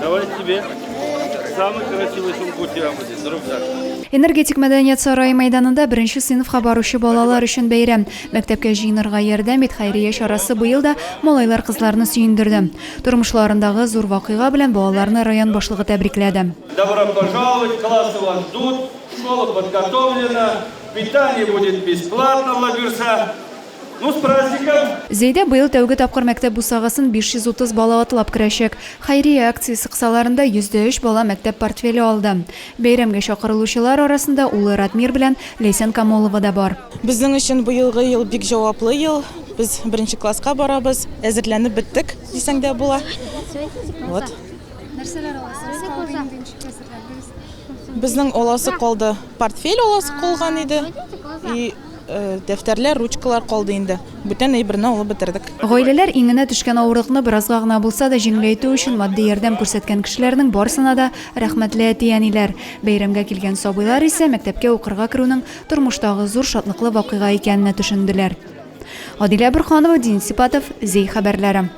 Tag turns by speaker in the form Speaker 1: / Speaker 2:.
Speaker 1: Давай тебе. Самый красивый сумку у тебя будет, рюкзак.
Speaker 2: Энергетик мәдәният сарае мәйданында беренче сыйныфка баручы балалар өчен бәйрәм. Мәктәпкә җыенырга ярдәм ит хәйрия чарасы быел да малайлар-кызларны сөендерде. Тормышларындагы зур вакыйга белән балаларны район башлыгы тәбрикләде.
Speaker 1: Добро пожаловать, классы вас ждут, школа подготовлена, питание будет бесплатно, Владимир. Ну, с праздником!
Speaker 2: Зәйдә быел тәүге тапкыр мәктәп бусагасын 530 бала атлап керәчәк. Хәйрия акциясе кысаларында 103 бала мәктәп портфеле алды. Бәйрәмгә чакырылучылар арасында улы Ратмир белән Ләйсән Камолова да бар.
Speaker 3: Безнең өчен быелгы ел бик җаваплы ел. Без беренче класска барабыз, әзерләнеп беттек, дисәң дә була. Вот.
Speaker 2: Нәрсәләр аласыз? Калды инде, ничек әзерләндегез?
Speaker 3: Безнең аласы калды, портфель аласы калган иде. И дәфтәрләр, ручкалар калды инде. Бүтән әйберне алып бетердек.
Speaker 2: Гаиләләр иңенә төшкән авырлыкны беразга гына булса да җиңеләйтү өчен матди ярдәм күрсәткән кешеләрнең барысына да рәхмәтле әти-әниләр. Бәйрәмгә килгән сабыйлар исә мәктәпкә укырга керүнең тормыштагы зур шатлыклы вакыйга икәненә төшенделәр. Адилә Борһанова, Денис Сипатов, Зәй хәбәрләре.